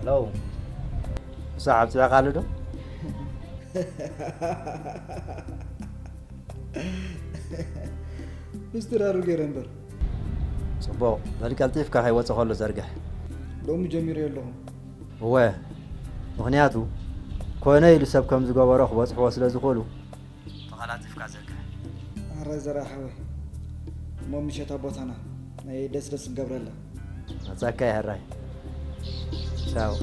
ለው፣ ምሳሕ ኣብ ጽዕቃሉ ዶ? ምስትራሩ ገይረ እምበር። ጽቡቕ፣ በል ቀልጢፍካ ከይወጸ ከሎ ዘርግሕ። ሎሚ ጀሚረ ኣለኹ። እወ፣ ምኽንያቱ ኮነ ኢሉ ሰብ ከም ዝገበሮ ክበጽሕዎ ስለ ዝኽእሉ ተቐላጢፍካ ዘርግሕ። ኣረ ዘርኣ ሓወይ፣ እሞ ምሸት ኣብ ቦታና ናይ ደስ ደስ ንገብረላ። መጻካ ይሕራይ። ቻው።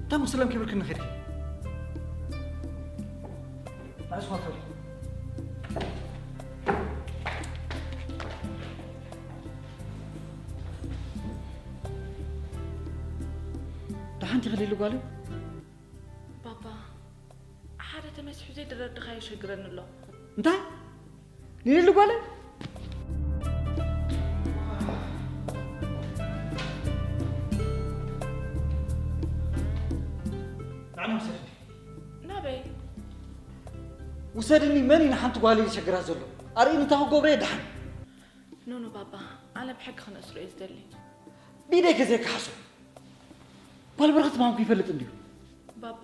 ታሙ ሰላም ክብርክን ንኸድኪ። ንዕስ ኳፈሪ። ደሓንቲ ክልሉ ጓል? ባባ፣ ሓደ ተመሲሑ ዘይድረድኻ የሸግረኒ ኣሎ። እንታይ? ሊሊ ጓለይ? ንዓና ውሰድኒ። ናበይ? ውሰድኒ። መን እዩ ንሓንቲ ጓለይ ዝሸግራ ዘሎ? ኣርእኒ እንታይ ክገብሮ እየ ደሓን። ኖኖ ባባ፣ ኣነ ብሕጊ ክነስሮ እየ ዝደሊ። ብኢደይ ከዘይከሓሶ። ጓል በረኸት ምዃንኩ ይፈልጥ እንድዩ። ባባ፣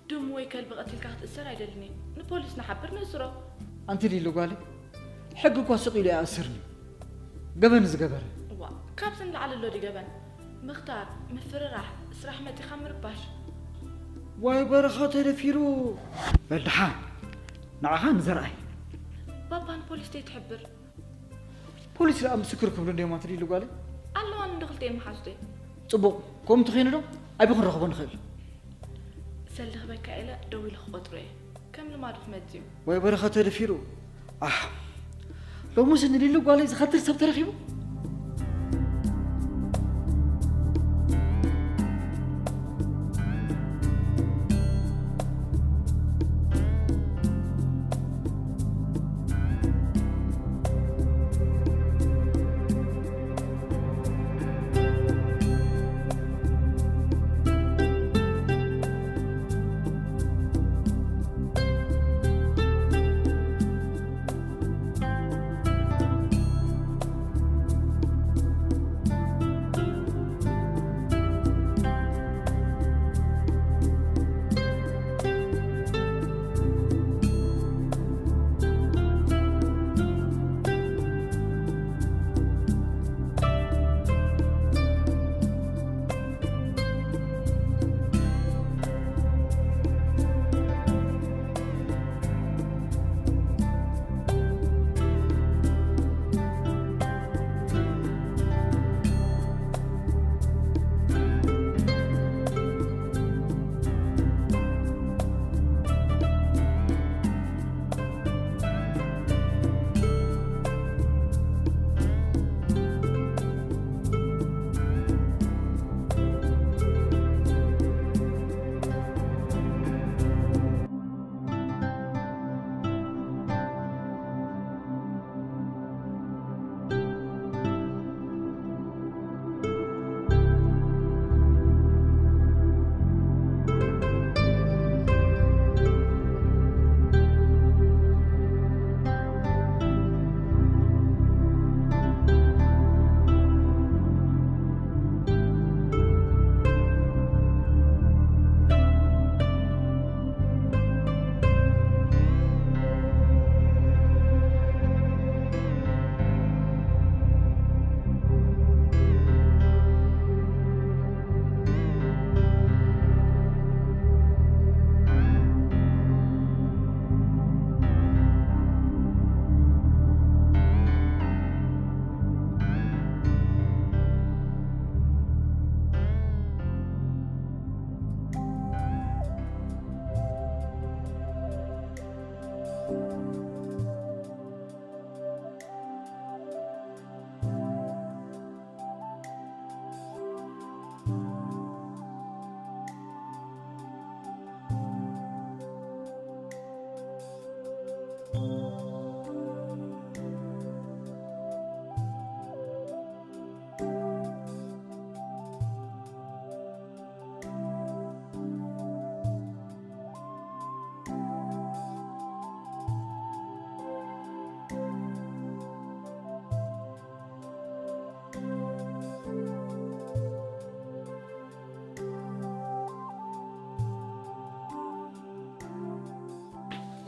ድሙ ወይ ከልቢ ቀቲልካ ክትእሰር ኣይደልን እየ። ንፖሊስ ንሓብር ነእስሮ። ኣንቲ ሊሊ ጓለይ፣ ሕጊ እኳ ስቕ ኢሉ ኣይኣስርን እዩ። ገበን ዝገበረ። እዋ፣ ካብዚ ንላዕሊ ኣሎ ድዩ ገበን? ምኽታር፣ ምፍርራሕ፣ ስራሕ መጢኻ ምርባሽ። ዋይ በረኻ ተደፊሩ። በል ደሓን፣ ንዓኻ ንዘርኣይ። ባባ ንፖሊስ ዘይትሕብር። ፖሊስ ደኣ ምስክር ክብሉ እንድዮም ኣንቲ ሊሊ ጓለይ? ኣለዋኒ እንዶ ክልቲኤን መሓዙተይ። ጽቡቕ፣ ከምኡ እንተኾይኑ ዶ ኣበይ ክንረኽቦ ንኽእል? ሰልዲ ክበካ ኢለ ደዊለ ክቆጽሮ እየ። ከም ልማዱ ክመጽእ እዩ። ወይ በረኸት ተደፊሩ። ኣሕ፣ ሎምስ ንሊሊ ጓለይ ዝኸትር ሰብ ተረኺቡ?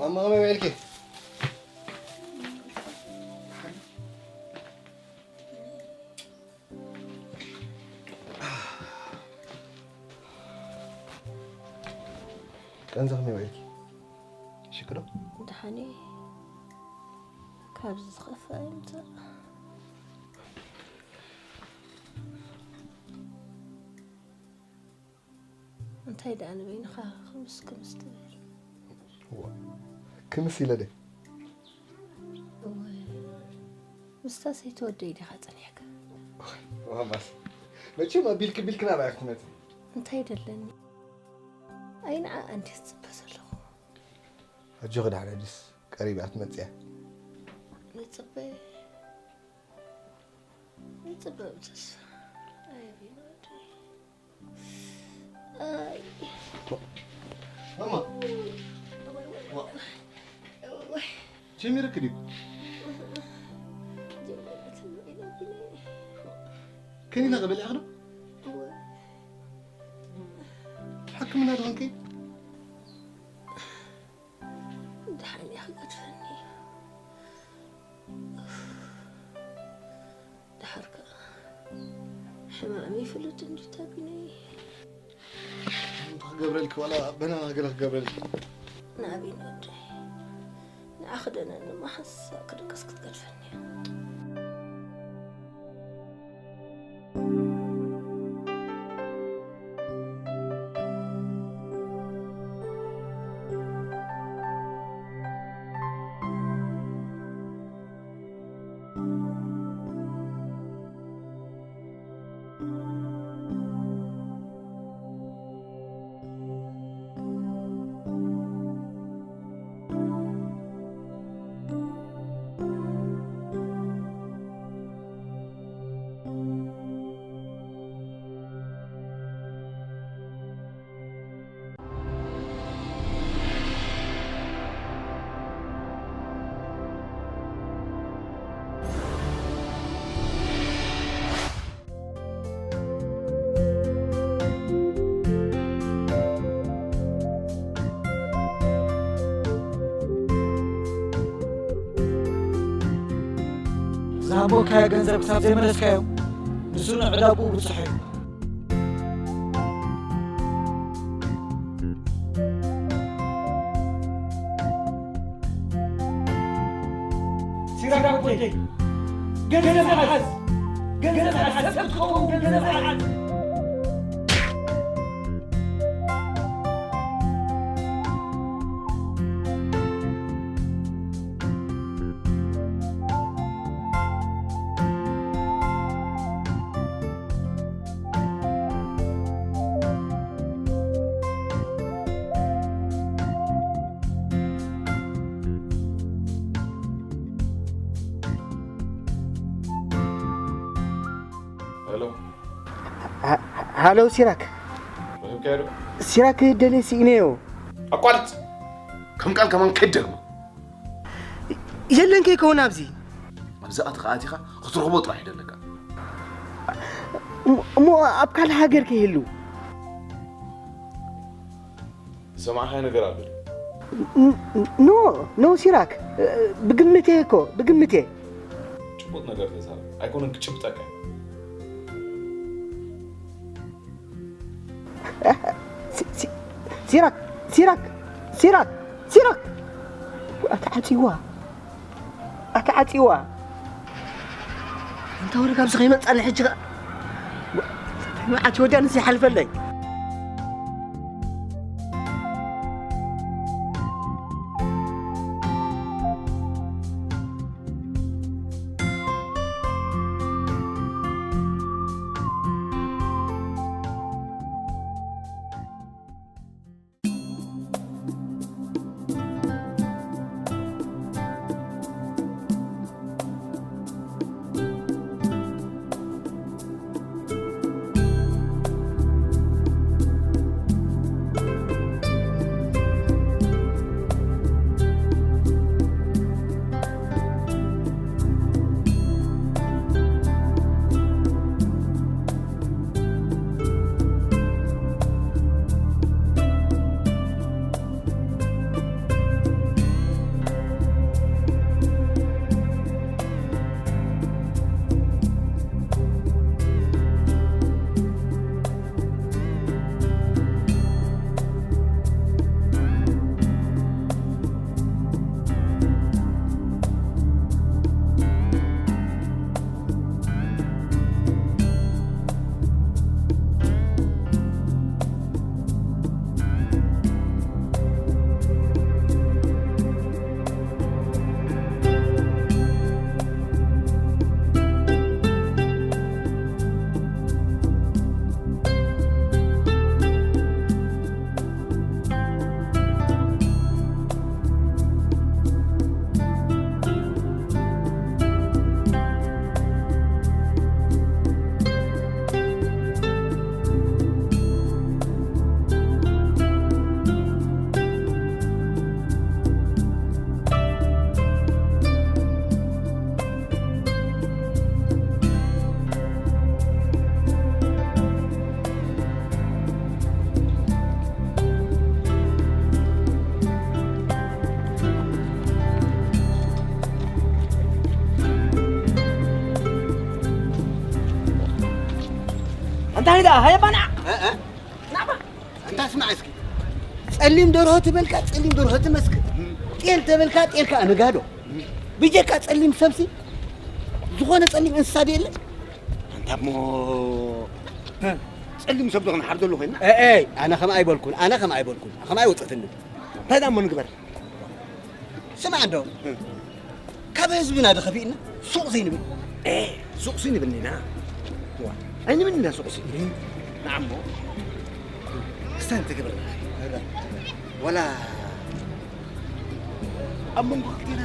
ማማ ከመይ ውዒልኪ? ቀንዚ ከመይ ውዒልኪ? ሽክ ዶ? ደሓን እየ። ካብዚ ዝኸፍእ ኣይምጻእ። እንታይ ደኣ ንበይንኻ ክምስ ክምስ ትብል? እዋ፣ ክምስ ኢለ ደ? እወ፣ ምስታ ሰይቲ ወደይ ዲኻ ጸኒሕካ? እዋ፣ ማስ። መቸም ኣቢልኪ ቢልኪ ናባይ ክትመጺ። እንታይ ደለኒ? ኣይ ንዓ እንዴ ዝጽበ ዘለኹ? ኣጆኺ ደሓን ሕጅስ ቀሪብ እያ ክትመጽእ እያ። ንጽበ፣ ንጽበ ብተስፋ። ኣይ ኣቢና ወደይ። ኣይ። ማማ። ዋ። ጀሚርክ ድዩ? ከኒና ቀበሊዕኽ ዶ? ሕክምና ዶ ኾንኪ? ደሓን እየ ክገድፈኒ እዩ። ደሓር ከኣ ሕማመይ ፍሉጥ እንድዩ ታቢነይ። እንታይ ክገብረልኪ ዋላ በናና ገለ ክገብረልኪ። ንኣቢን ወደይ ንዓ ክደነኒ እሞ ሓንሳእ ክድቅስ ክትገድፈኒ እያ። ዝሃቦካዮ ገንዘብ ክሳብ ዘይመለስካዮ፣ ንሱ ንዕዳጉ ብጽሑ እዩ። ሲራክ ወደይ፣ ገንዘብ ሓዝ፣ ገንዘብ ሓዝ፣ ሰብ ክትኸውን ገንዘብ ሓዝ። ሄሎ። ሃ-፣ ሃ-፣ ሃሎ ሲራክ። ረኺብካዮ ዶ? ሲራክ ደልየ ስኢነዮ። ኣቋርጽ። ከም ቃል ከማን ከይትደግሞ። የለን ከይከውን ኣብዚ። ኣብዚ ኣቲኻ ኣቲኻ ክትረኽቦ ጥራሕ እዩ ደለካ። እሞ፣ እሞ ኣብ ካልእ ሃገር ከይህሉ? ዝሰማዕኻዮ ነገር ኣሎ ድዩ? ን-፣ ኖ፣ ኖ ሲራክ። ብግምቴ እኮ፣ ብግምቴ። ጭቡጥ ነገር ተዛረብ። ኣይኮነን ክጭብጠካ። ሲ-፣ ሲ-፣ ሲራክ፣ ሲራክ፣ ሲራክ፣ ሲራክ። ኣታ ዓጺዋ፣ ኣታ ዓጺዋ። እንተ ወረ ካብዚ ከይመጻኒ ሕጂ ኸ-፣ መዓት ወዲያ ንስ ይሓልፈለይ። እንታይ ደኣ ሃየባና? እ፣ እ። ናባ። እንታ ስማዕ እስኪ። ጸሊም ደርሆ ትበልካ፣ ጸሊም ደርሆ ትመስክር። ጤል ተበልካ፣ ጤል ከኣ ነጋዶ። ብጀካ ጸሊም ሰብሲ ዝኾነ ጸሊም እንስሳ ድየለ? ኣንታ እሞ፣ እ፣ ጸሊም ሰብ ዶ ክንሓር ዘሎ ኮይንና? እ፣ እ፣ ኣነ ከምኣ ኣይበልኩን፣ ኣነ ከምኣ ኣይበልኩን። ከምኣ ኣይወጸትንን። እንታይ ደኣ እሞ ንግበር? ስማዕ እንዶ፣ እ። ካብ ህዝብና ዶ ከፊእና? ሱቕ ዘይንብል። ኤ፣ ሱቕሲ ንብል ኢና። ዋ፣ ኣይንብል ኢና ሱቕሲ። እ። ንዓሞ። ክስታይ እንተገበርና። ወላ ኣብ መንጎ ክልቴና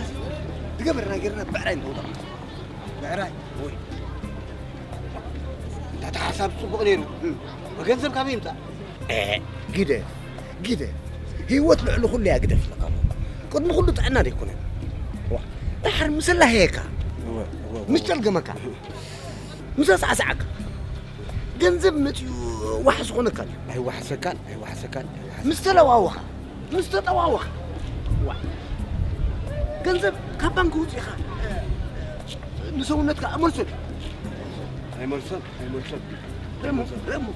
ትገበርና ጌርና ብዕራይ ንኸውጣ። ብዕራይ? ወይ። እንዳ ተሓሳብ ጽቡቕ ነይሩ። እ። ገንዘብ ካበይ ይምጻእ? ኤ፣ ግደፍ፣ ግደፍ። ህይወት ልዕሊ ኩሉ እያ ግደፍ ለካ። ቅድሚ ኩሉ ጥዕና ደይኮነን። ዋ፣ ድሓር ምስ ኣላህየካ፣ እወ፣ እወ፣ እወ። ምስ ጨልገመካ፣ ምስ ኣሳዕሳዓካ፣ ገንዘብ መጺኡ ዋሕ ዝኾነካ ድዩ? ኣይዋሕሰካን፣ ኣይዋሕሰካን፣ ኣይዋሕሰካን። ምስ ተለዋወኻ፣ ምስ ተጠዋወኻ። ዋ፣ ገንዘብ ካብ ባንክ ውጺኻ፣ ንሰውነትካ ኣመልሶ። ኣይመልሶን፣ ኣይመልሶን። ደሞ፣ ደሞ።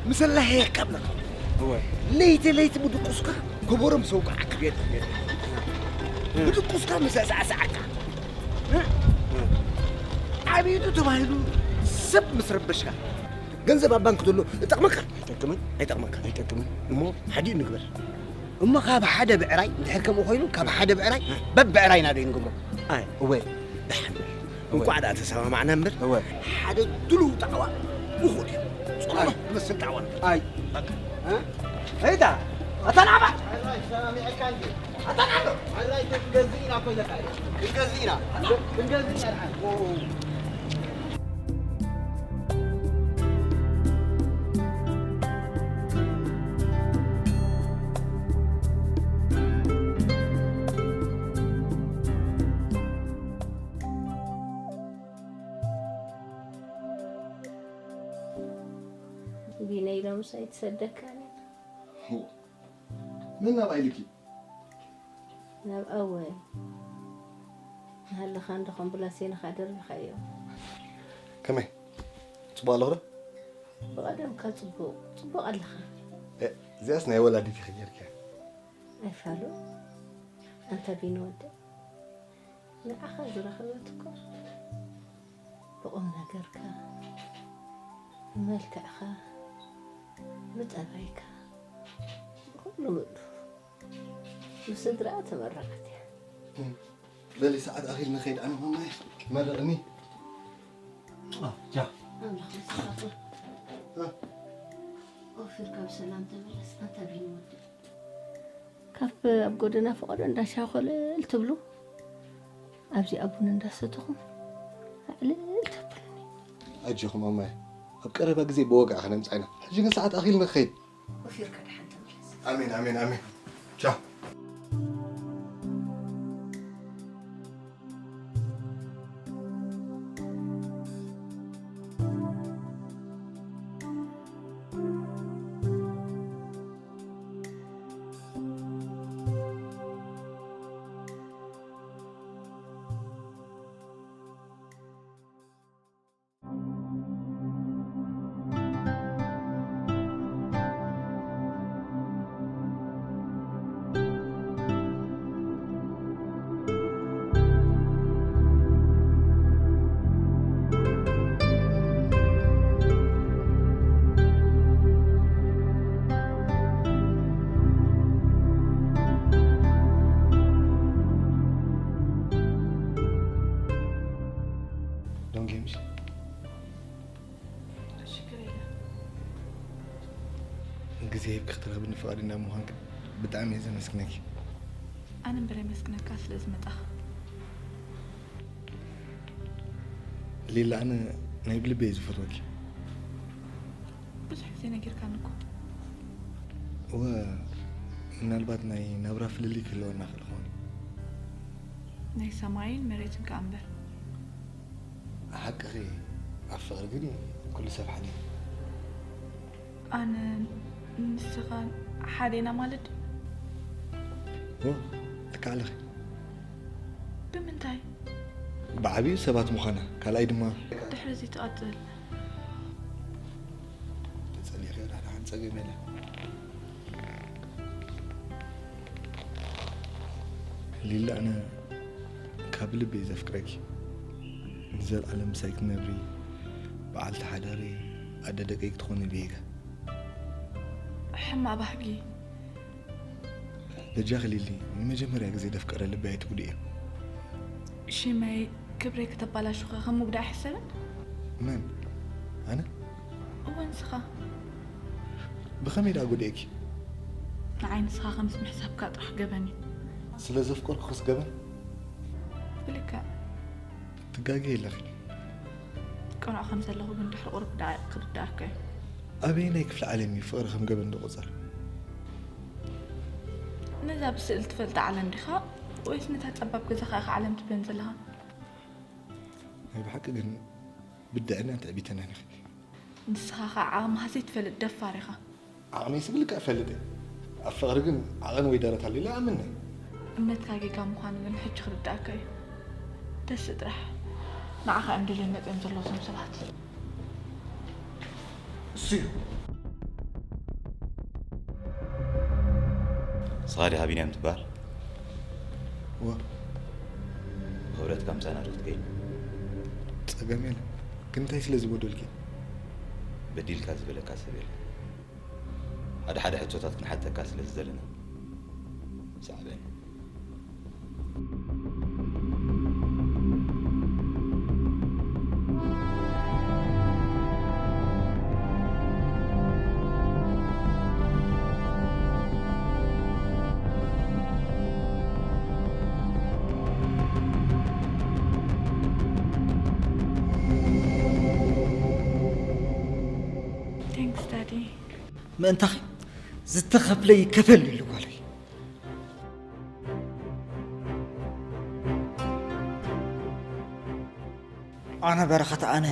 ምስ ኣላህየካ ብለካ። እወ። ለይቲ ለይቲ ብድቁስካ ከበሮ ምስ ኣውቃዕካ። የለ፣ የለ። እ። ብድቁስካ ምስ ኣሳዕሳዕካ። እ? እ። ዓብይቱ ተባሂሉ ሰብ ምስ ረበሽካ። ገንዘብ ኣብ ባንክ ዘሎ ይጠቕመካ? ኣይጠቅምን። ኣይጠቕመካ? ኣይጠቅምን። እሞ ሓዲኡ ንግበር። እሞ ካብ ሓደ ብዕራይ፣ እንድሕር ከምኡ ኮይኑ፣ ካብ ሓደ ብዕራይ፣ እ። በብዕራይና ዶ ንገብሮ? ኣይ። እወ። ደሓን። እወ። እንቋዕ ደኣ ተሰማማዕና እምበር፣ እወ። ሓደ ድሉው ጣዕዋ እኹል እዩ። ጽኑዕ ኣይ። ዝመስል ጣዕዋ ነበር። ኣይ። በቃ። እ? ሄዳ፣ ኣታ ናባ። ኣራይ፣ ሰማሚዐካ እንጂ። ኣታ ናባ። ኣራይ፣ ክንገዝእ ኢና እኮ ኢለካ እየ። ክንገዝእ ኢና። ክንገዝእ ኢና ደሓን። ቢነይ ሎምስ ኣይትሰደካን እያ። መን ናብኣ ኢሉኪ? ናብ ኣወይ። ናሃለኻ እንዶ ኮምብላሴንኻ ደርቢኻዮ። ከመይ? ጽቡቕ ኣለኹ ዶ? ብቐደምካ ጽቡቕ፣ ጽቡቕ ኣለኻ። እ፣ እዚኣስ ናይ ወላዲት ኢኺ ጌርክያ። ኣይፋሉ። ኣንታ ቢኒ ወደይ፣ ንዓኻ ዝረኸበት እኮ ብቑም ነገርካ፣ ብመልክዕካ፣ ብጠባይካ፣ ብኹሉ ምእሉ ብስድራኣ ተመረቐት እያ። እም፣ በሊ ሰዓት ኣኺልና ኸይድ ኣነ ማማይ መርቕኒ። አ፣ ጃ። ኣምላኽ ምሳኻ። እ። ኦፊርካ ብሰላም ተመለስ፣ ኣንታ ቢኒ ወደይ። ካብ ኣብ ጎደና ፈቐዶ እንዳሻኾለል ትብሉ፣ ኣብዚ ኣቡን እንዳሰተኹም ኣዕልል ተብሉኒ። ኣጆኹም ኣማይ፣ ኣብ ቀረባ ግዜ ብወግዒ ከነምጽኣ ኢና። ሕጂ ግን ሰዓት ኣኺልና ክኸይድ። ወፊርካ ደሓን ተመለስ። ኣሜን፣ ኣሜን፣ ኣሜን። ቻው። ዶንጌ ምሽ ሽግር የለን። ግዜ ሂብኪ ክትረኽብኒ ፍቓደኛ ምዃንኪ ብጣዕሚ እየ ዘመስግነኪ። ኣነ እምበር የመስግነካ ስለ ዝመጻኻ። ሊላ፣ ኣነ ናይ ብልቢ እየ ዝፈትወኪ። ብዙሕ ግዜ ነጊርካኒ እኮ። እወ፣ ምናልባት ናይ ናብራ ፍልልይ ክህልወና ይኽእል ይኸውን። ናይ ሰማይን መሬትን ከኣ እምበር። ሓቅኺ፣ ኣብ ፍቕሪ ግን ኩሉ ሰብ ሓደ እዩ። ኣነ ንስኻ ሓደ ኢና ማለት ድዩ? እወ፣ ልክዕ ኣለኺ። ብምንታይ? ብዓብዩ ሰባት ምዃና፣ ካልኣይ ድማ ድሕሪ እዚ ትቐጽል። ጸገም የለን። ሊሊ፣ ኣነ ካብ ልቢ እየ ዘፍቅረኪ። ንዘለኣለም ምሳይ ክትነብሪ፣ በዓልቲ ሓዳረይ፣ ኣደ ደቀይ ክትኾኒ ብሄጋ። ሕማቕ ባህጊ። በጃኺ ሊሊ፣ ንመጀመርያ ግዜ ደፍቀረ ልቢ ኣይትጉድእዮ። ሽመይ፣ ክብረይ ከተባላሹኸ ከም ምጉዳእ ኣይሕሰብን? መን? ኣነ? እወ፣ ንስኻ። ብኸመይ ደኣ ጎዲኤኪ? ንዓይ ንስኻ ከምስ ምሕሳብካ ጥራሕ ገበን እዩ። ስለ ዘፍቀርኩኽስ ገበን? ብልክዕ። ትጋገ የለኺ። ቅኑዕ ከም ዘለኹ ግን ድሕሪ ቁሩብ ደቓይቕ ክርድኣካ እዩ። ኣበየናይ ክፍሊ ዓለም እዩ ፍቕሪ ከም ገበን ዝቑጸር? ነዛ ብስእሊ ትፈልጣ ዓለም ዲኻ? ወይስ ነታ ጸባብ ገዛኻ ኢኻ ዓለም ትብለን ዘለኻ? ናይ ብሓቂ ግን ብድዕናን ትዕቢተናን ኢኺ። ንስኻ ኸኣ ዓቕምኻ ዘይትፈልጥ ደፋር ኢኻ። ዓቕመይስ ብልክዕ እፈልጥ እየ። ኣብ ፍቕሪ ግን ዓቐን ወይ ደረት ኣልዩለ ኣይኣምንን እየ። እምነትካ ጌጋ ምዃኑ ግን ሕጂ ክርድኣካ እዩ። ደስ ጥራሕ። ንዓኻ እዮም ደልዮም መጺኦም ዘለዉ እዞም ሰባት። እሱ እዩ። ንስኻ ዲኻ ቢንያም ትበሃል? እወ። ብኽብረትካ ምሳና ዶ ክትከይድ? ጸገም የለን። ግን እንታይ ስለዚ በደልኪ? በዲልካ ዝበለካ ሰብ የለን። ሓደ ሓደ ሕቶታት ክንሓተካ ስለ ዝደለና። ሰዕበኒ። Thanks, Daddy. ምእንታኺ ዝተኸፍለ ይከፈል ኢሉ ጓለይ። ኣነ በረኸት ኣነ።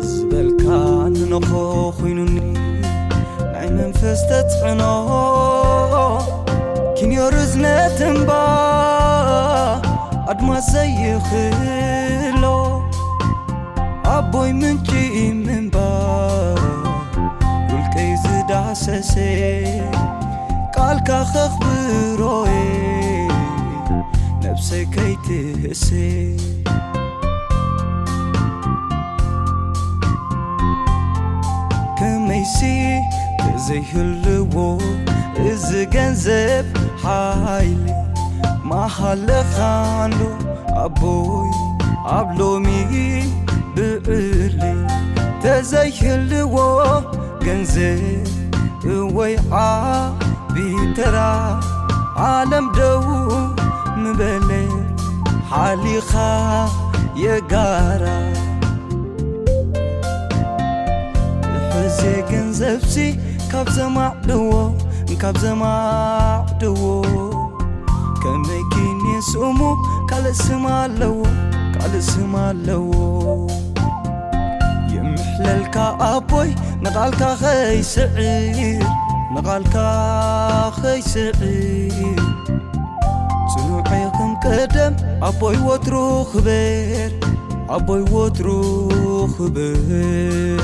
ዝበልካ ንነኾ ኮይኑኒ ናይ መንፈስ ተጽዕኖ፣ ኪንዮ ርዝነት እምባ ኣድማስ ዘይኽሎ፣ ኣቦይ ምንጪ ምንባ ውልቀይ ዝዳሰሰ፣ ቃልካ ከኽብሮየ ነብሰይ ከይትህሰ። ከመይሲ ተዘይህልዎ እዚ ገንዘብ ሓይሊ ማሃለኻንዶ ኣቦይ ኣብ ሎሚ ብዕሊ ተዘይህልዎ ገንዘብ ወይ ዓቢ ተራ ዓለም ደው ምበለ ሓሊኻ የጋራ። ሕዜ ገንዘብሲ ካብ ዘማዕድዎ፣ ካብ ዘማዕድዎ፣ ከመይ ኪን ስሙ ካልእ ስም ኣለዎ፣ ካልእ ስም ኣለዎ። የምሕለልካ ኣቦይ ንቓልካ ኸይስዕር፣ ንቓልካ ኸይስዕር። ጽኑዕ ከም ቀደም ኣቦይ ወትሩ ክበር፣ ኣቦይ ወትሩ ክበር።